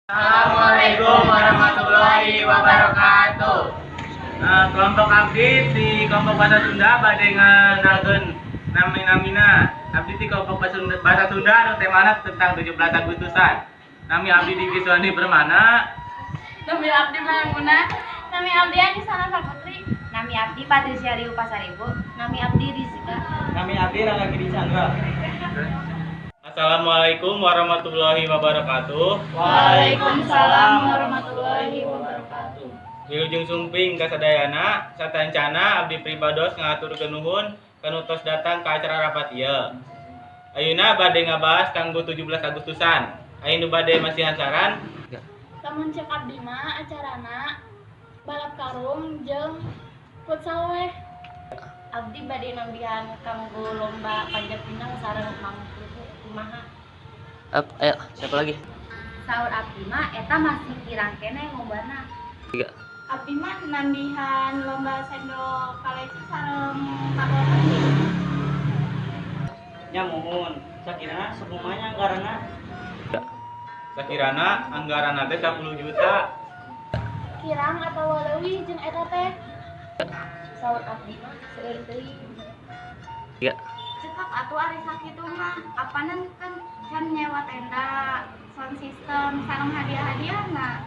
Assalamualaikum warahmatullahi wabarakatuh. Kelompok abdi di kelompok bahasa Sunda bade ngenalkeun nami-namina. Abdi di kelompok bahasa Sunda anu temana tentang 17 Agustusan. Nami abdi Diki Suwandi Permana. Nami abdi Maimuna. Nami abdi Anisana Saputri. Nami abdi Patricia Riu Pasaribu. Nami abdi Rizka. Nami abdi Rangga Giri Chandra. Assalamualaikum warahmatullahi wabarakatuh. Waalaikumsalam warahmatullahi wabarakatuh. Wilujeng sumping kasadayana, satancana abdi pribados ngahaturkeun nuhun kanu tos datang ka acara rapat ieu. Ayeuna bade ngabahas kanggo 17 Agustusan. Aya nu bade masihan saran? Lamun cek abdi mah acarana balap karung jeung futsal weh. Abdi bade nambihan kanggo lomba panjat pinang sareng mam kerupuk, kumaha? Up, ayo, siapa lagi? Saur abdi mah eta masih kirang keneh lombana. Tiga. Abdi mah nambihan lomba sendok kaleci sareng takol kendi. Nya muhun, sakirana sakumaha anggaranna? Sakirana anggaran teh 10 juta. Kirang atawa leuwih jeung eta teh? Saur abdi mah seueur teuing. Tiga. Cekap atuh ari sakitu mah, apanan kan can nyewa tenda, sound system, sareng hadiah-hadiahna.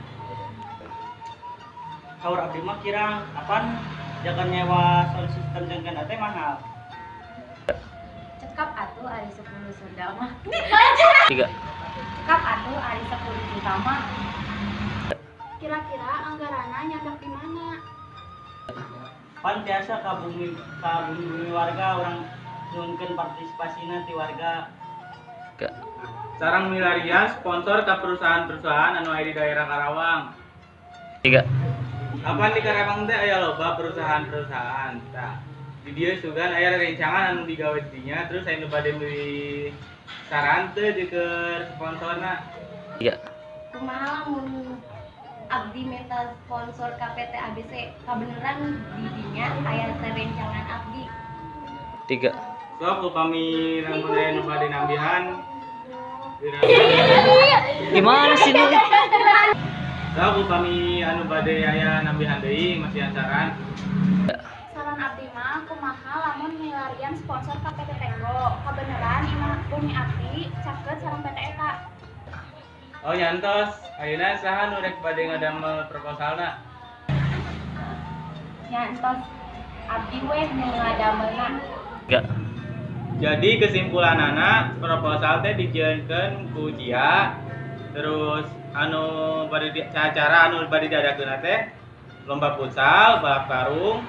Saur abdi mah kirang, apan jangan nyewa sound system jeung tenda teh mahal. Cekap atuh ari 10 Sunda mah. Tiga. Cekap atuh ari 10 juta mah. Kira-kira anggaranna nyandak di mana? Pan tiasa ka bumi warga, urang nyuhunkeun partisipasina ti warga. Sareng milarian sponsor ke perusahaan-perusahaan anu aya di daerah Karawang. Tiga. Apan di Karawang teh aya loba perusahaan-perusahaan. Tah, di dieu sugan aya rerencangan anu digawe di dinya, terus aya nu bade meuli saran teu jeung sponsorna? Tiga. Kumaha lamun abdi minta sponsor ka PT ABC, kabeneran di dinya aya rerencangan abdi. Tiga. Sok, upami lamun aya nu bade nambihan. Gimana sih lu? Sok, upami anu bade aya nambihan deui, masihan saran. Saran abdi mah kumaha lamun milarian sponsor ka PT Tenggo. Kabeneran imah bumi abdi caket sareng PT eta. Oh, nya entos, ayeuna saha nu rek bade ngadamel proposalna? Nya entos, abdi weh nu ngadamelna. Tiga. Jadi kesimpulanana, proposal teh dijieunkeun ku Cia, terus anu bade di, acara anu bade diadakeun teh lomba futsal, balap karung,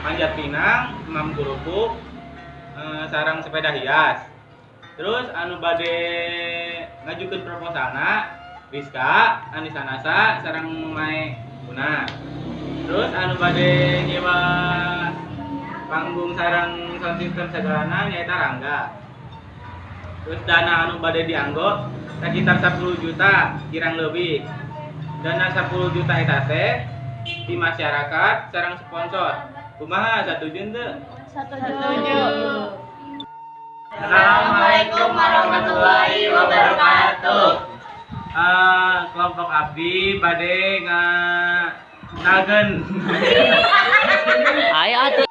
panjat pinang, emam kerupuk, sareng sepeda hias. Terus anu bade ngajukeun proposalna Rizka, Anissa Nasa, sareng Mae Guna. Terus anu bade nyewa panggung sareng sound system segalana nyaeta Rangga. Terus dana anu bade dianggo sekitar 10 juta kirang lebih. Dana 10 juta eta teh di masyarakat sareng sponsor. Kumaha, satuju teu? Setuju. Assalamualaikum warahmatullahi wabarakatuh. Kelompok abdi bade nga nagen Ayo atuh.